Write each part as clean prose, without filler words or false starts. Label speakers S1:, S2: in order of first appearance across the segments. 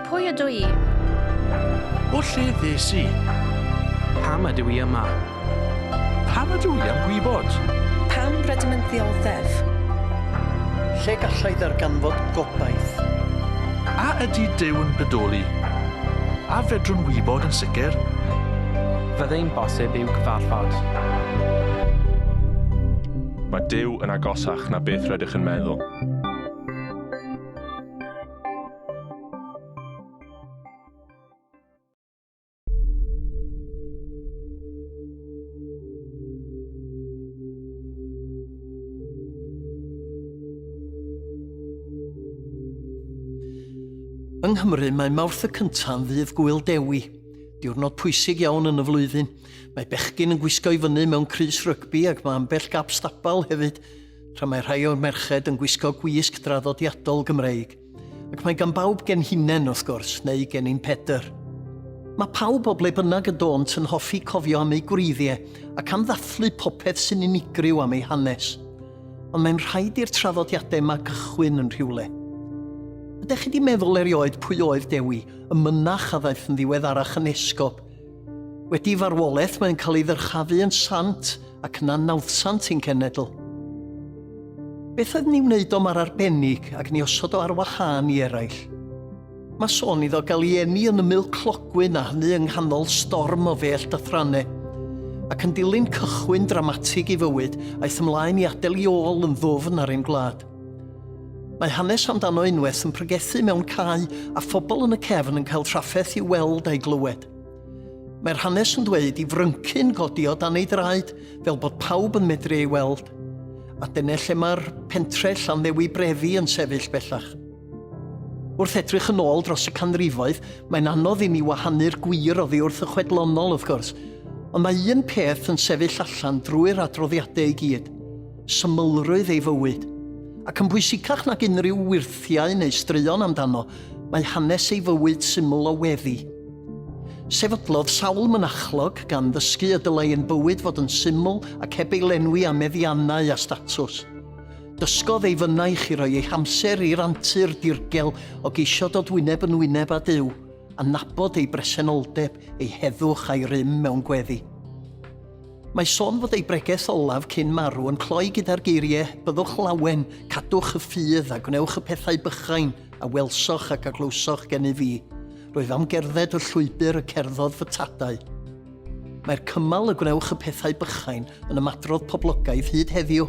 S1: Pwy ydw i?
S2: O lle ddes i?
S3: Pam ydw i yma?
S2: Pam ydw i am gwybod?
S4: Pam rydym yn ddioddef?
S5: Lle gallai ddarganfod gobaith?
S2: A ydy Duw'n bodoli? A fedrwn wybod yn sicr?
S3: Fyddai'n bosib i'w cyfarfod?
S6: Mae Duw yn agosach na beth rydych yn meddwl.
S5: Yng Nghymru mae Mawrth y Cynta'n ddydd Gŵyl Dewi, diwrnod pwysig iawn yn y flwyddyn. Mae bechgyn yn gwisgo i fyny mewn crys rygbi ac mae ambell gap stabal hefyd, tra mae rhai o'r merched yn gwisgo gwisg draddodiadol Gymreig. Ac mae gan bawb genhinen, wrth gwrs, neu gennin Pedr. Mae pawb o ble bynnag y dônt yn hoffi cofio am eu gwreiddiau ac am ddathlu popeth sy'n unigryw am eu hanes. Ond mae'n rhaid i'r traddodiadau yma gychwyn yn rhywle. Ydych chi 'di meddwl erioed pwy oedd Dewi, y mynach a ddaeth yn ddiweddarach yn esgob? Wedi ei farwolaeth mae'n cael ei ddyrchafu yn sant ac yna'n nawddsant i'n cenedl. Beth oedd ni wneud o mor arbennig ac ni osod o ar wahân i eraill? Mae sôn iddo gael ei eni yn ymyl clogwyn a hynny yng nghanol storm o fellt a thrane. Ac yn dilyn cychwyn dramatig ei fywyd, aeth ymlaen i adael ei ôl yn ddwfn ar ein gwlad. Mae hanes amdano unwaith yn pregethu mewn cae a phobl yn y cefn yn cael trafferth i'w weld a'i glywed. Mae'r hanes yn dweud i fryncyn godi o dan ei draed fel bod pawb yn medru ei weld. A dyna lle mae'r pentre Llanddewi Brefi yn sefyll bellach. Wrth edrych yn ôl dros y canrifoedd, mae'n anodd i ni wahanu'r gwir oddi wrth y chwedlonol, wrth gwrs. Ond mae un peth yn sefyll allan drwy'r adroddiadau i gyd, symlrwydd ei fywyd. Ac yn bwysicach nag unrhyw wyrthiau neu straeon amdano, mae hanes ei fywyd syml o weddi. Sefydlodd sawl mynachlog, gan ddysgu y dylai ein bywyd fod yn syml ac heb ei lenwi â meddiannau a statws. Dysgodd ei fynaich i roi ei hamser i'r antur dirgel o geisio dod wyneb yn wyneb â Duw, a nabod ei bresenoldeb, ei heddwch a'i rym mewn gweddi. Mae sôn fod ei bregeth olaf cyn marw yn cloi gyda'r geiriau, Byddwch lawen, cadwch y ffydd a gwnewch y pethau bychain a welsoch ac a glywsoch gennyf fi. Rwyf am gerdded y llwybr y cerddodd fy tadau. Mae'r cymal y gwnewch y pethau bychain yn ymadrodd poblogaidd hyd heddiw.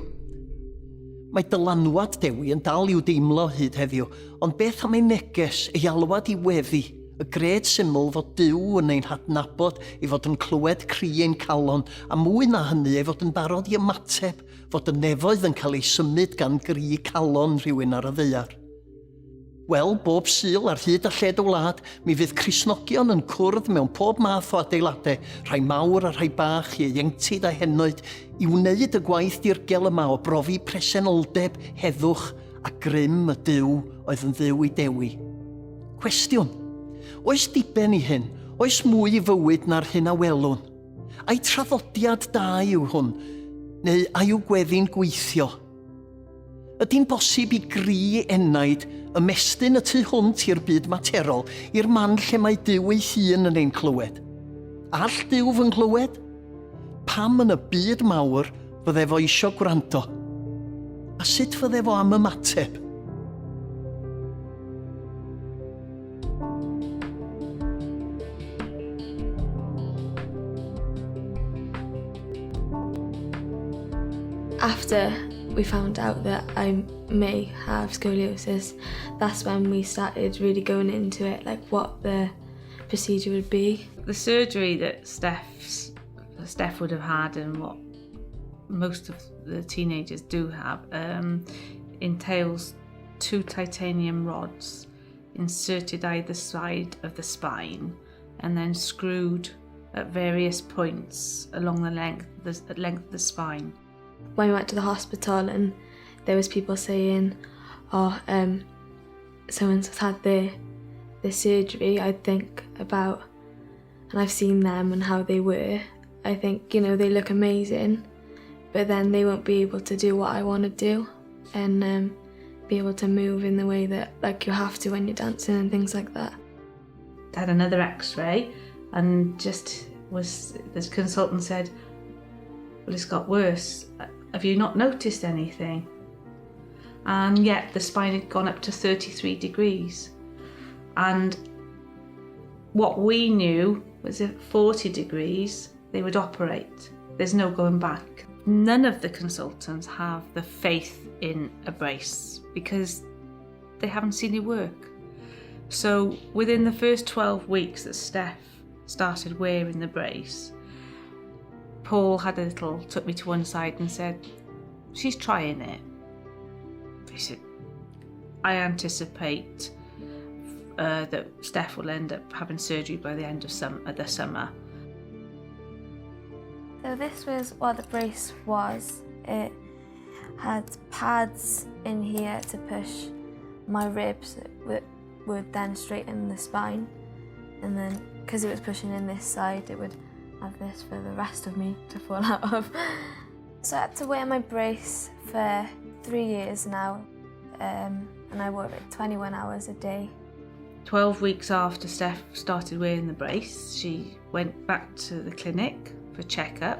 S5: Mae dylanwad Dewi yn dal i'w deimlo hyd heddiw, ond beth am ei neges, ei alwad i weddi? Y gred syml fod Duw yn ein hadnabod, ei fod yn clywed cri ein calon, a mwy na hynny, ei fod yn barod i ymateb, fod y nefoedd yn cael eu symud gan gri calon rhywun ar y ddaear. Wel, bob Sul ar hyd a lled y wlad, mi fydd Cristnogion yn cwrdd mewn pob math o adeiladau, rhai mawr a rhai bach, ieuenctid a henoed, i wneud y gwaith dirgel yma o brofi presenoldeb, heddwch a grym y Duw oedd yn Dduw i Dewi. Cwestiwn. Oes diben i hyn? Oes mwy i fywyd na'r hyn a welwn? Ai traddodiad da yw hwn? Neu a yw gweddi'n gweithio? Ydy'n bosib i gri enaid ymestyn y tu hwnt i'r byd materol, i'r man lle mae Duw ei hun yn ein clywed? All Duw fy nghlywed? Pam yn y byd mawr fydde fo isio gwrando? A sut fydde fo am ymateb?
S7: After we found out that I may have scoliosis, that's when we started really going into it, like what the procedure would be.
S8: The surgery that Steph's, Steph would have had and what most of the teenagers do have um, entails two titanium rods inserted either side of the spine and then screwed at various points along the length, the length of the spine.
S7: When we went to the hospital and there was people saying, oh, um, someone's had their, their surgery, I'd think about, and I've seen them and how they were. I think, you know, they look amazing, but then they won't be able to do what I want to do and um, be able to move in the way that like you have to when you're dancing and things like that.
S8: had another x-ray and just was, the consultant said, well, it's got worse. Have you not noticed anything? And yet the spine had gone up to 33 degrees. And what we knew was at 40 degrees, they would operate. There's no going back. None of the consultants have the faith in a brace because they haven't seen it work. So within the first 12 weeks that Steph started wearing the brace, Paul had a little, took me to one side and said, she's trying it. He said, I anticipate that Steph will end up having surgery by the end of the summer.
S7: So this was what the brace was. It had pads in here to push my ribs that would then straighten the spine. And then, because it was pushing in this side, it would have this for the rest of me to fall out of. So I had to wear my brace for 3 years now, and I wore it 21 hours a day.
S8: 12 weeks after Steph started wearing the brace, she went back to the clinic for checkup,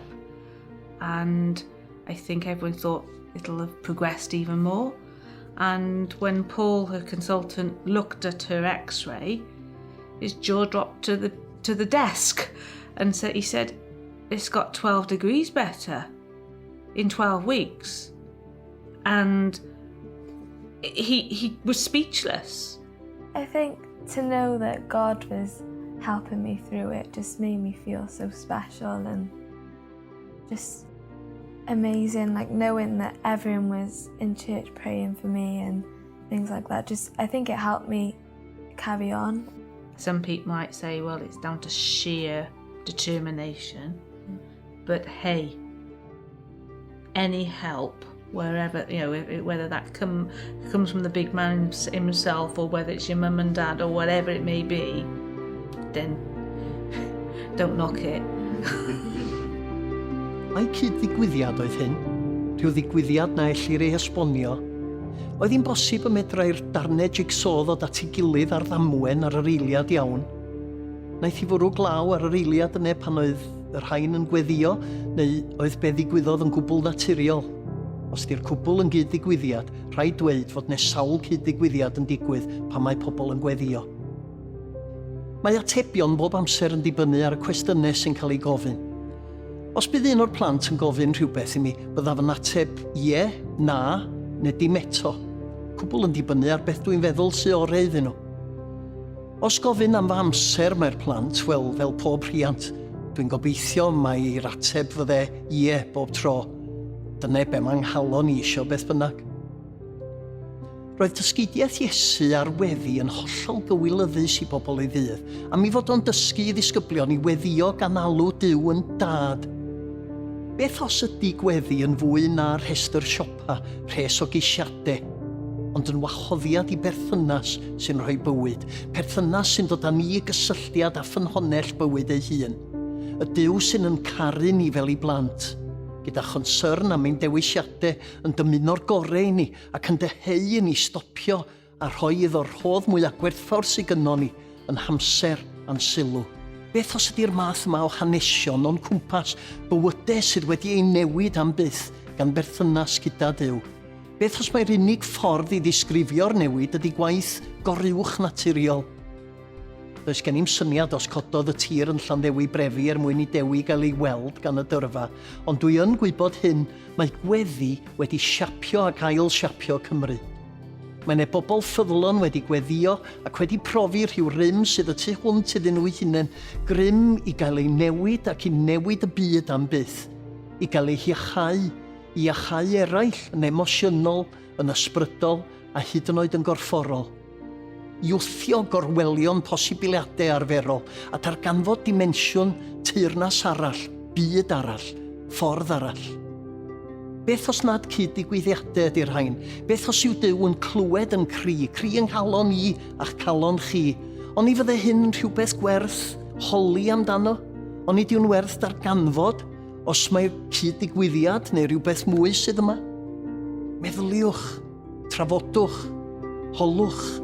S8: and I think everyone thought it'll have progressed even more. And when Paul, her consultant, looked at her x-ray, his jaw dropped to the desk, and so he said, it's got 12 degrees better in 12 weeks. And he was speechless.
S7: I think to know that God was helping me through it just made me feel so special and just amazing, knowing that everyone was in church praying for me and things like that. I think it helped me carry on.
S8: Some people might say, well, it's down to sheer determination, but hey, any help, wherever, whether that comes from the big man himself or whether it's your mum and dad or whatever it may be, then don't knock it.
S5: Ai cyd-ddigwyddiad oedd hyn, rhyw ddigwyddiad na ellir ei esbonio. Oedd hi'n bosib y medrai'r darnau jigsaw ddod at ei gilydd ar ddamwen ar yr eiliad iawn. Wnaeth hi fwrw glaw ar yr eiliad yna pan oedd y rhain yn gweddio, neu oedd be ddigwyddodd yn gwbl naturiol? Os di'r cwbl yn gyd-ddigwyddiad, rhaid dweud fod 'na sawl cyd-ddigwyddiad yn digwydd pan mae pobl yn gweddio. Mae atebion bob amser yn dibynnu ar y cwestiynau sy'n cael eu gofyn. Os bydd un o'r plant yn gofyn rhywbeth i mi, byddaf yn ateb ie, na, neu dim eto. Cwbl yn dibynnu ar beth dwi'n feddwl sy orau iddyn nhw. Os gofyn am fy amser mae'r plant, wel, fel pob rhiant, dwi'n gobeithio mai'r ateb fydde ie bob tro. Dyna be mae 'nghalon i isio beth bynnag. Roedd dysgeidiaeth Iesu ar weddi yn hollol gywilyddus i bobl ei ddydd, am ei fod o'n dysgu i ddisgyblion i weddïo gan alw Duw yn Dad. Beth os ydy gweddi yn fwy na rhestr siopa, rhes o geisiadau, ond yn wahoddiad i berthynas sy'n rhoi bywyd, perthynas sy'n dod â ni i gysylltiad â ffynhonnell bywyd ei hun, y Duw sy'n yn caru ni fel ei blant, gyda chonsyrn am ein dewisiadau, yn dymuno'r gorau i ni, ac yn dyheu i ni stopio a rhoi iddo'r rhodd mwyaf gwerthfawr sydd gynnon ni, yn hamser a'n sylw. Beth os ydy'r math yma o hanesion o'n cwmpas, bywydau sydd wedi eu newid am byth gan berthynas gyda Duw? Beth os mai'r unig ffordd i ddisgrifio'r newid ydy gwaith goruwch naturiol? Does gen i'm syniad os cododd y tir yn Llanddewi Brefi er mwyn i Dewi gael ei weld gan y dyrfa, ond dwi yn gwybod hyn, mae gweddi wedi siapio ac ail-siapio Cymru. Mae 'ne bobl ffyddlon wedi gweddïo ac wedi profi rhyw rym sydd y tu hwnt iddyn nhw'u hunain, grym i gael eu newid ac i newid y byd am byth, i gael eu hiachau, i iachau eraill yn emosiynol, yn ysbrydol a hyd yn oed yn gorfforol. I wthio gorwelion posibiliadau arferol a darganfod dimensiwn teyrnas arall, byd arall, ffordd arall. Beth os nad cyd-ddigwyddiadau ydy'r rhain? Beth os yw Duw yn clywed yn cri, cri yng nghalon i a'ch calon chi? Oni fydde hyn yn rhywbeth gwerth holi amdano? Onid yw'n werth darganfod os mae'r cyd-ddigwyddiad neu rhywbeth mwy sydd yma? Meddyliwch. Trafodwch. Holwch.